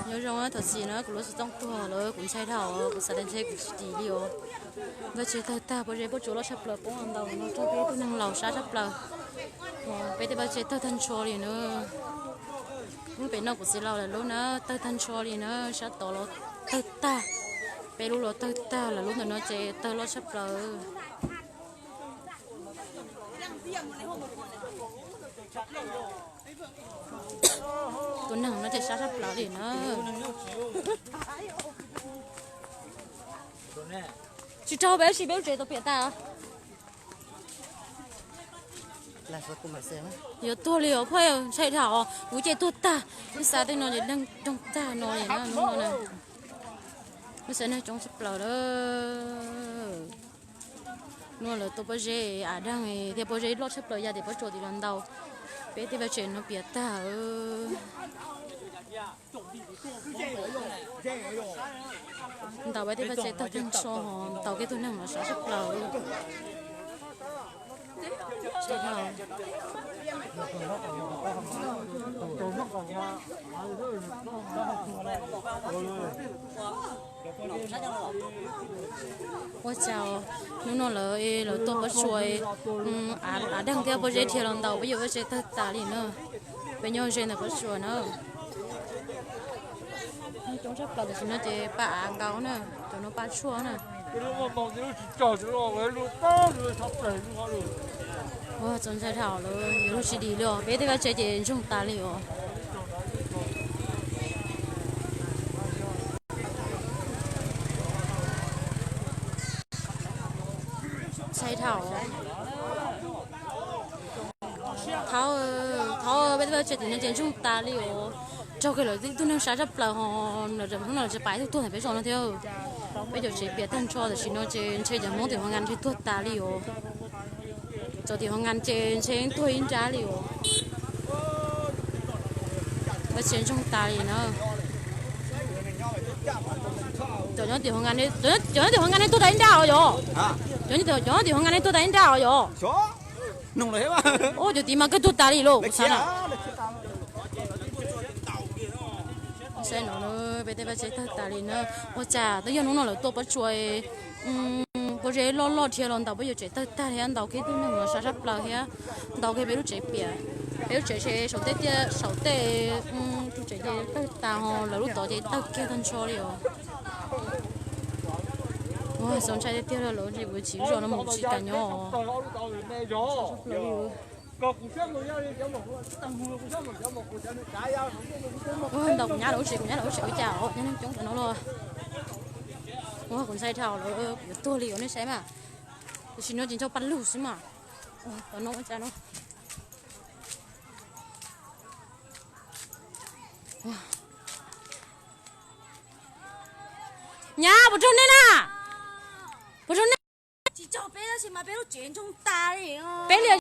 Nyob zoo, thaum xis no kuv lub xov tooj tuag lawm, kuv ntshai dhau, kuv xav tias ntshe kuv tsis dim li os. Vaj tse tawg tag, pob zeb pob tsuas loj tshaj plaws poob los ntau no rau peb tug neeg laus sab tshaj plaws. Peb tej vaj tse tawg tag nrho li na. Lub pem no kuv txiv laus lawv lub na, tawg tag nrho li na, sab tod los tawg tag, peb lub los tawg tag, lawv lub ntawm no ces tawg loj tshaj plaws. Tus neeg no ces sab sab plaws li na. Tsis raug peb, tsis peb lub tsev tau piam tag. Yuav tuag li os phooj ywg, ntshai dhau, kuv ces tuag tag, ib xav tej no ces neeg roog tag no li na, hnub no na. Ib xav neeg coob sab plaws lawm. Hnub no lawv tua pob zeb av daj thiab pob zeb loj tshaj plaws ya tias pob tsuas tim los ntau. Peb tej vaj tse no piam tag. Ntau peb tej vaj tse tawg tag nrho, ntau kiag tug neeg los sab sab plaws. Ua cas hnub no lawv, lawv tua pob tsuas, av daj thiab pob zeb dhia los ntau, peb yawm vaj tse tawg tas li na. Peb nyob ze ntawm pob tsuas na. Coob tshaj plaws tam sim no ces paj av nkaus na, cov no paj tshuaj na. Ua txaus ntshai dhau lawm, yuav luag tsis dim li os, peb tej vaj tse ces ntsoog tas li os. Ntshai dhau. Thov, thov peb tej vaj tse tim no ces ntsoog tas li os. Raug kiag lawm ib tug neeg sab sab plaws ho, hnub no lawv tsis pais ib tug tuag ntawm peb zos no thiab. Peb cov tsev piam tag nrho tam sim no ces ntshe cov Hmoob tim Huas Nkas ntshe tuag tas li os. Cov tim Huas Nkas ces ntshe tuag ib nrab li os. Vaj tse ntsoog tas li na. Cov nyob tim Huas Nkas, cov nyob tim Huas Nkas nej tuag tas ib nrab os yom? Cov nyob tim Huas Nkas nej tuag tas ib nrab os yom? Ua cov tid mas kawg tuag tas li lauj, kuv xav na. Saib no, peb tej vaj tse tawg tas li na. Ua cas twb yog hnub no lawv tua pob tsuas, pob zeb loj loj dhia los ntau, peb yuav tsev tawg tag thiab, ntau kiag tug neeg los sab sab plaws thiab, ntau kiag peb lub tsev piam. Peb lub tsev ces saum tej tiaj saum tej, tus tsev ces tawg tas ho lawv lub tod ces tawg kiag tag nrho li os. Ua txaus ntshai tiag tiag li lawm, ntshe kuv tsis zos no mus kuv tsis kam nyob. Ntau kuv nyab lawv lub tsev, kuv nyab lawv lub tsev ua cas os, nyob neeg coob tas no los. Ua kuv ntshai dhau lawm, kuv yuav tuag li os nej saib mas. Tam sim no ces nrog paj lug xwb mas. Ua tau no ua cas no. Nyab, puas raug nej na? Puas raug nej? Tsis raug peb tab sis mas peb lub tsev ntsoog tas li. Peb li